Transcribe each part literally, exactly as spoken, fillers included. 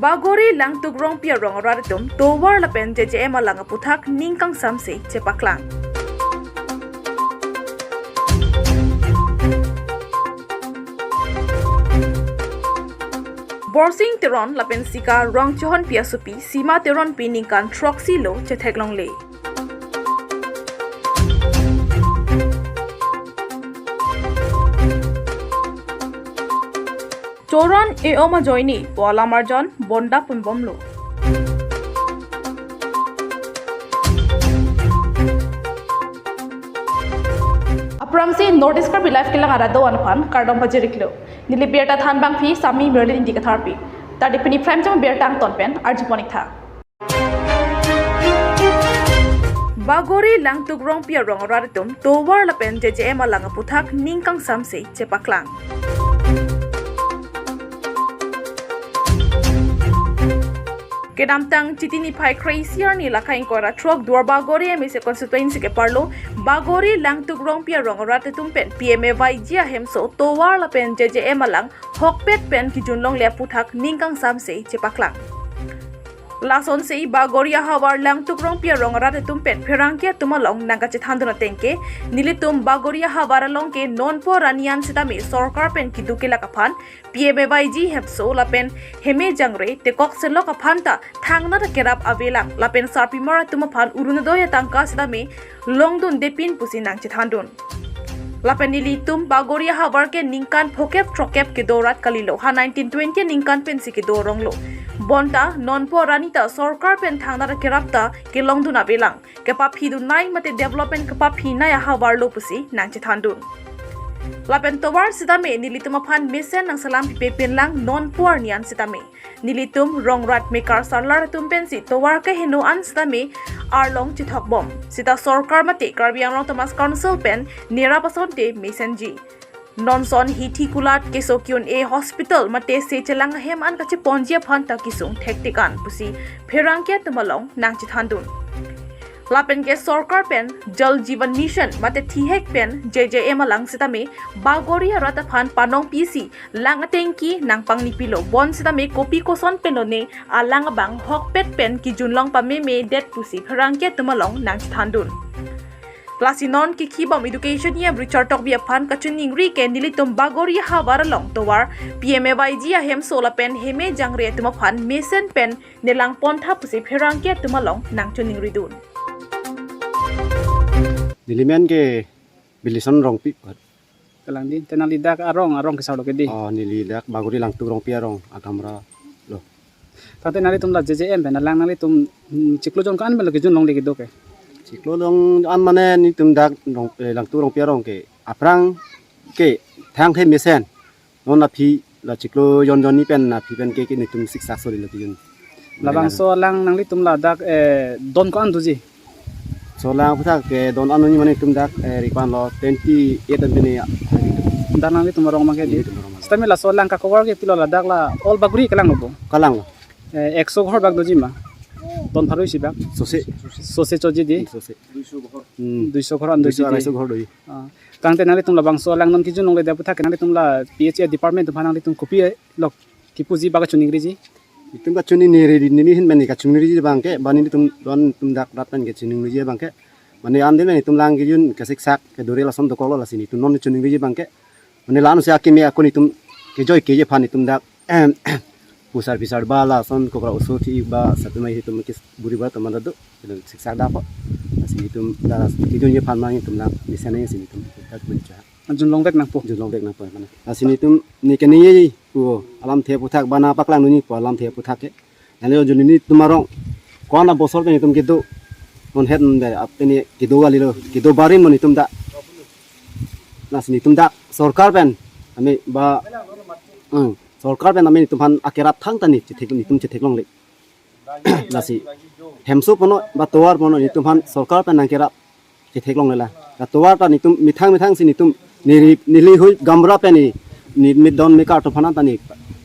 Bagori Langtuk Rongpi arong arat atum tovar lapen J J M alang aputhak ning kangsamse chepaklang. Borsing Teron lapen Sika Rongchehonpi asopi Sima Teronpi ningkan throksi lo chetheklongle. Choron e-om ajoine pu alam arjan bonda punbomlo. Aphrangsi North East Karbi Live kelang arat do-an aphan kardom pajiriklo. Neli birta thanbangpi Sami Merlin Ingti Katharpi. Tadi pini Prime Time birta angton pen arjupon-iktha. Bagori Langtuk Rongpi arong arat atum tovar lapen J J M alang aputhak ning kangsamse chepaklang. Kedamtang Chiti niphai kre-isi arni lake ingkoi ra throk Duar Bagori M A C constituency keparlo Bagori Langtuk Rongpi arong arat atum pen P M A Y G ahemso tovar lapen J J M alang hokpet pen kejun longle aputhak ning kangsamse chepaklang. Lasonsi Bagori ahavar Langtuk Rongpi arong arat atum pen pherangke atum along nangkachethandun ateng ke, nelitum Bagori ahavar along ke nonpu arni an sitame sorkar pen kedo kelak aphan P M A Y G hemso lapen heme jangre tekok selok aphan ta thangnat akerap avelang lapen sarpimar atum aphan Orunodoi atangka sitame longdundepin pusi nangchethandun. Lapen nelitum Bagori ahavar ke ningkan phokep throkkep kedo rat kalilo, ha nineteen twenty ningkan pensi kedo ronglo. Bonta nonpu arni ta sorkar pen thangnat akerap ta kelongdun avelang. Kepaphidun nai mate development kepaphi nai ahavar lo pusi nangchethandun. Lapen tovar sitame nelitum aphan mesen nangselam pipepinlang nonpu arni an sitame. Nelitum rong rat mekar sarlar atum pensi tovar keheno an sitame arlong chethokbom. Sita sorkar mate Karbi Anglong Autonomous Council pen nerap asonte mesenji. Nonson hithi kulat keso ki-un-e hospital mate se chelang ahem an kacheponji aphan ta kesung thektik an pusi pherangke atum along nangchethandun. Lapen ke sorkar pen Jal Jeevan Mission mate thihek pen J J M alang sitame Bagori arat aphan panong pisi lang atengki nangpangnipilo, bonsitame kopi koson pen lone alang abang hokpet pen kejun long pamemedet pusi pherangke atum along nangchethandun. Lasi non kekhibom education E M Richard Tokbi aphan kachiningri ke nelitum Bagori ahavar along tovar P M A Y G ahemso lapen heme jangre atum aphan mesen pen nelangpontha pusi pherangke atum along nangchiningridun. Neli men ke Bilison Rongpi. Kalang di, te nangli dak arong, arong kesar lo ke di. Oh, neli dak Bagori Langtuk Rongpi arong, Agamra lo. Tangte nanglitum la J J M pen alang nanglitum, hmm, chiklo jon ko-an pen lo kejun longle kedo ke? Chiklo jon an mane nelitum dak rong, eh, Langtuk Rongpi arong ke aphrang ke thang the mesen. Non aphi la chiklo jon jon ni pen aphi pen ke ke nelitum siksak sori lo kejun. Labangso alang nanglitum ladak, eh, don ko-an doji? Laso alang aputhak ke don an ni mane nelitum dak, eh, ri-an lo twenty eight an pini ya. Dak nanglitum arong abang ke di. Nelitum arong abang. Sitame laso alang ka-cover ke pilo ladak la all Bagori kelang lo bo? Kelang lo. Eh, ekso ghor bak doji ma? Don pharo isi bak? Sose. Sose choji di? Sose. Hmm. Duiso ghor an doji Duiso di? Araiso ghor doji. Ah. Tangte nanglitum labangso alang non kejun longledet aputhak ke nanglitum la P H A department atum aphan nanglitum kopi lok kipuji ba kachiningriji? Nelitum kachiningri, neli hin mane kachiningriji abang ke, ba nelitum don atum dak rat pen kachiningriji abang ke. Mane an din nelitum lang kejun kasiksak kedore lason dokok lo, lasi nelitum non chiningriji abang ke. Mane la-an si akimi ako nelitum kejoi keje aphan nelitum dak, em, pusar pisar ba lason kokra oso thi ba satu mai nelitum kis buri ba teman do. Nelitum siksak dak ko. Lasi nelitum dak kejunji aphan nelitum lang mesen nangji si nelitum dak mencha. Jun longvek nangpo. Jun longvek nangpo mane. Lasi nelitum ne keni pu alamthe aputhak ba nangpaklangdunji pu alamthe aputhak ke. Neli jun nelitum arong ko-an abosor pen nelitum kedo. Non het non be ap teni kedo kalilo. Kedo barim non nelitum dak. Lasi nelitum dak sorkar pen ami ba, hmm, sorkar pen ami nelitum aphan akerap thangta ne chethek, nelitum chetheklongle. Lasi hemso punon ba tovar punon nelitum aphan sorkar pen nangkerap chetheklongle la. La tovar ta nelitum methang methang si nelitum neli, neli hui gamra pen ne, ne mit don mekar atum aphan ta ne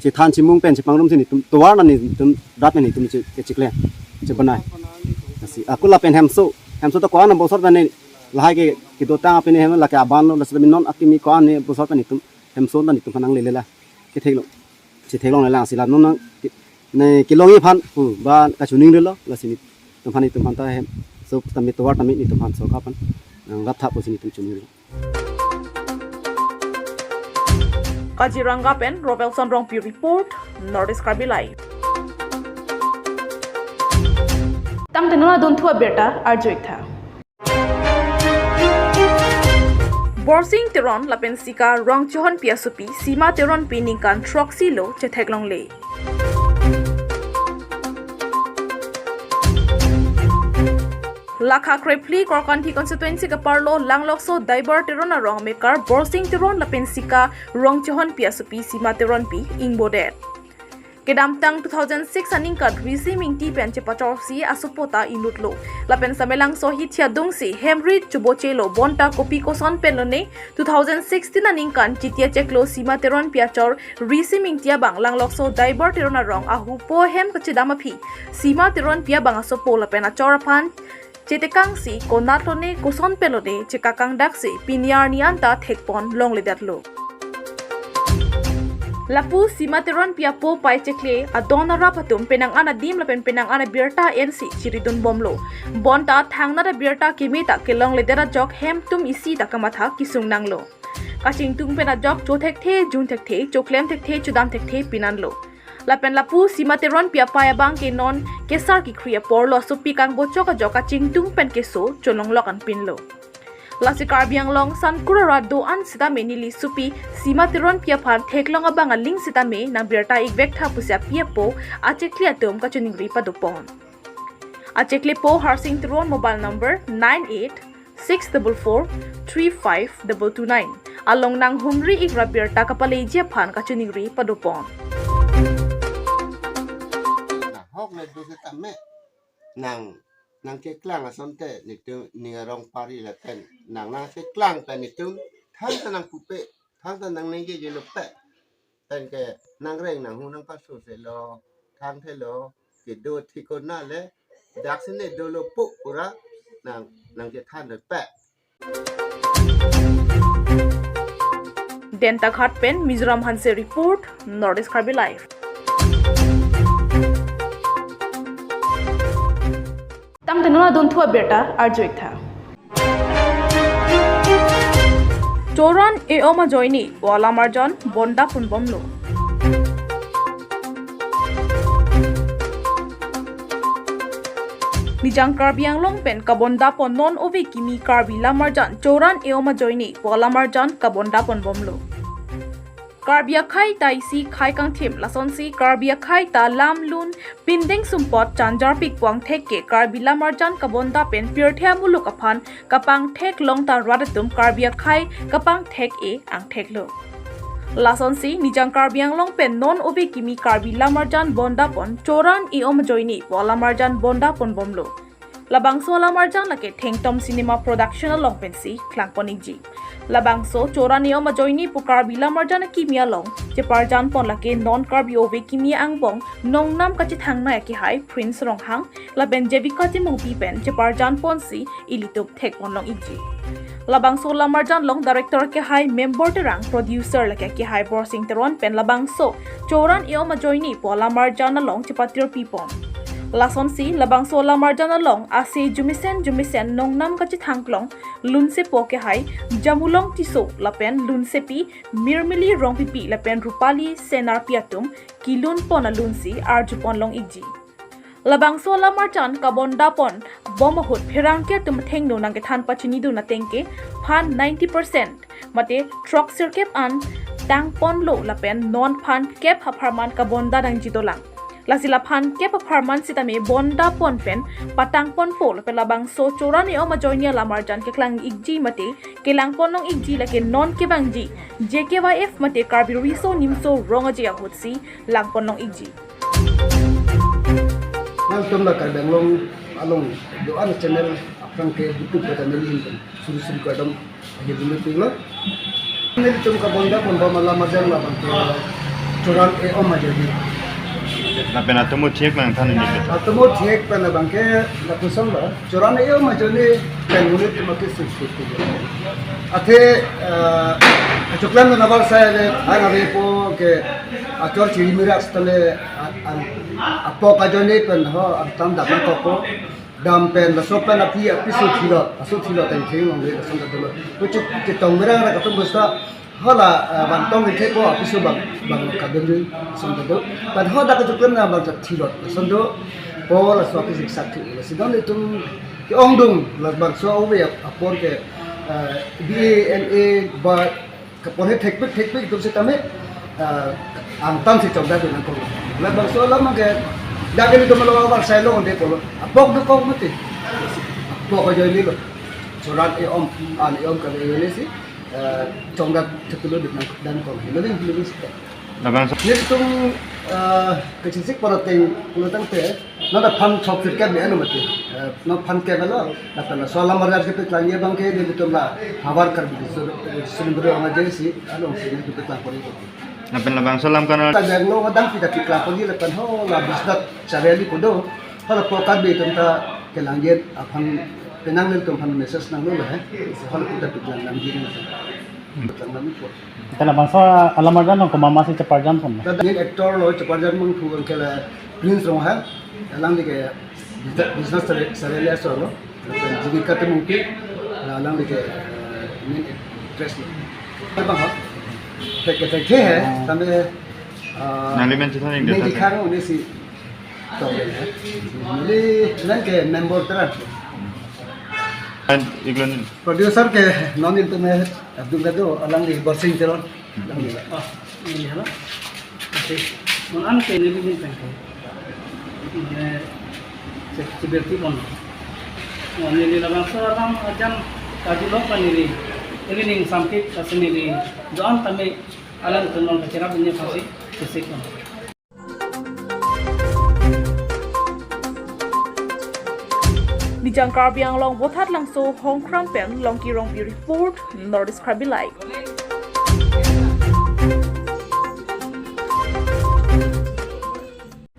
chethan chimung pen chepangrum si nelitum tovar ta nelitum rat pen nelitum che, che chikle, chebanai. Lasi ako lapen hemso, hemso ta ko-an abosor pen ne lahai ke kedotang apen hem lake aban lo, lasi non akimi ko-an ne abosor pen nelitum hemso ta nelitum aphan nanglele la. Ketheklong, chetheklongle la si la non nang ke, ne kelongji aphan pu ba kachiningrilo, lasi netum aphan, netum aphan ta hem, so tame tovar tame netum aphan sorkar aphan nang rap tha pusi netum chiningrilo. Kaziranga pen Robelson Rongpi report, North East Karbi Live. Tangte non adunthu abirta arju-ik tha. Borsing Teron lapen Sika Rongchehonpi asopi Sima Teronpi ningkan throksi lo chetheklongle. Lakha krephli Korkanthi constituency kaparlo Langlokso Daibar Teron arong amekar Borsing Teron lapen Sika Rongchehonpi asopi Sima Teronpi ingbodet. Kedamtang two thousand six aningkan Risim Ingti pen chepachorsi asopo ta inutlo. Lapen Samelangso hithi adungsi hemri chobochelo, bonta kopi koson pen lone two thousand sixteen aningkan Jitia cheklo Sima Teronpi achor Risim Ingti abang Langlokso Daibar Teron arong ahupo hem kachedam aphi Sima Teronpi abang asopo lapen achor aphan chetekangsi konat lone koson pen lone chekakangdaksi pini arni anta thekpon longledetlo. Lapu Sima Teronpi apo pai chekle adon arap atum penang an adim lapen penang an abirta ensi chiridunbomlo. Bonta thangnat abirta keme ta kelongledet ajok hem tum isi ta kamatha kesung nanglo. Kachingtung pen ajok chothekthe, junthekthe, choklem thekthe, chodam thekthe pinanlo. Lapen lapu Sima Teronpi apai abang ke non kesar kekhri aporlo, asopi kangbochok ajok kachingtung pen keso cholonglok anpinlo. Lasi Karbi Anglong sankur arat do-an sitame neli sopi Sima Teronpi aphan theklong abang aling sitame nang birta-ikvek tha pusi api apo achekle atum kachiningri padopon. Acheklepo Harsing Teron, mobile number nine eight six double four three five double two nine. Along nanghumri-ik ra birta kapaleji aphan kachiningri padopon. Nang hok le do sitame nang, nangkeklang asonte netum ning arong pari lapen nang nangkeklang pen netum thangta nangpupe, thangta nangningjejelope. Pen ke nangreng nanghu nangpasoselo, thangthelo, kedo thikona le, daksine dolo pu pura nang, nangchethanlope. Dentaghat pen Mizoram Hanse report, North East Karbi Live. Tangte non adunthu abirta arju-ik tha. Choran e-om ajoine pu alamarjan bondaponbomlo. Nijang Karbi Anglong pen kabondapon non ove kimi Karbi lamarjan Choran e-om ajoine pu alamarjan kabondaponbomlo. Karbi akhei ta isi khei kangthim, lasonsi Karbi akhei ta lam lun pindeng sumpot chanjarpik pu angthek ke Karbi lamarjan kabonda pen pirthe amuluk aphan kapangthek long ta rat atum Karbi akhei kapangthek-e angtheklo. Lasonsi Nijang Karbi Anglong pen non ove kimi Karbi lamarjan bondapon Choran e-om ajoine pu alamarjan bondaponbomlo. Labangso alamarjan lake Thengtom Cinema Production along pensi klangpon-ikji. Labangso Choran e-om ajoine pu Karbi lamarjan akimi along cheparjanpon lake non Karbi ove kimi angbong nongnam kachethangnei akehai Prince Ronghang lapen Jevika Timungpi pen cheparjanponsi ilitum thekpon long-ikji. Labangso alamarjan along director akehai Membor Terang, producer lake akehai Borsing Teron pen labangso Choran e-om ajoine pu alamarjan along chepatirpipon. Lasonsi labangso alamarjan along ase jumesen jumesen nongnam kachethangklong lunsepo akehai Jamulong Tisso lapen lunsepi Mirmili Rongpipi lapen Rupali Senarpi atum kelunpon alunsi arjupon long-ikji. Labangso alamarjan kabondapon bom ahut pherangke atum athengno nangkethan pachinidun ateng ke phan ninety percent mate throksirkep an tangponlo lapen non phan kep apharman kabonda nangji dolang. Lasi la phan kep apharman sitame bondapon pen patangponpo lapen labangso Choran e-om ajoine alamarjan keklang-ikji mate kelangpon long-ikji lake non kevangji J K Y F mate Karbi Riso Nimso Rong Aje ahutsi langpon long-ikji. Nangtum la Karbi Anglong along do-an channel aphrang ke YouTube pada neli suri suri kardom ahi dulu tinglo. Nelitum kabondaponbom alamarjan labang ke Choran e-om ajoine. Lapen atomo thek nangthan ini ke. Atomo thek pen labang ke lapuson lo. Choran e-om ajoine pen nelitum ke sukses. Athe, eh, Choklam na nabar sai le, ang ave po ke achor chiri mirak sitame, a-, ang apok ajoine pen ho, ang tam dam nangkokpo. Dam pen, laso pen aphi, apiso thilot, aso thilot ang theng long le, lason ta dolo. Ko chuk, chitong mirang ra katum bosta, hala, eh, bang tong ke po, apiso bang, bang kadun jui, lason ta do. Pen ho dak choklam na bang ta thilot, lason do. Po laso apiso sak thilot. Sidon itum ke-ongdung, la bangso ove apor ke, eh, B A, M A, ba, kapon he thekpik thekpik itum sitame, ah, angtan si chokda dun nangkok. Labangso alam ke, dak ilitum lo abar sai lo ante polo. Apok dokok mati. Apok ajoine lo. Chorat e-om, an e-om kave ajoine si, ah, chokda theklo dun nang dan kok. Lo ding lo ding si. Labangso. Nelitum, ah, kachisik pon ateng pulo tangte, non aphan chok sirkep me anu mati. Eh, non aphan ke belo, lapen laso alam arjan kepaklangji abang ke nelitum la havar Karbi Sur-, Surinbri Rong Aje si, along si nelitum paklang ponji. Lapen labangso alam kanon. Ta benglo kadang kita paklang ponji lapen ho la bisnat chareli kodo. Ho la pokat bi itum ta kelangji aphan penang nelitum aphan message nanglo la he. Ho la kita paklang nangji nang. Paklang nangji po. Ita labangso alam arjan nang komat ma si cheparjan pon. Tada main actor lo cheparjan manghu angke la Prince Ronghang, alangli ke business sare-, sarele aso lo, Jimika Temungki, alangli ke, eh, main actress lo. Abang ha? Thek ke thek he, tame, ah, nangli men chithang ning main deta. Dikhang uni si. To, neli nang ke member teran. And iglon. Producer ke non ilitum he Abdul Gado, alangli Borsing Teron. Ah, ini hala. Oke. Mon an ke neli ning tangke. Ini se-, seperti mon. Mon neli labangso alam arjan kajulok kan neli. Neli ning samkit kasi neli doan tame alam tenong kacherap ini pasi kesik mon. Nijang Karbi Anglong Vothatlangso Hongkhrang pen Longki Rongpi report, North East Karbi Live.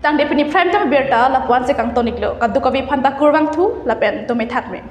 Tangte pini prime time abirta lapu-an si kangton iklo, kadokave aphanta kurvangthu lapen tumi thakme.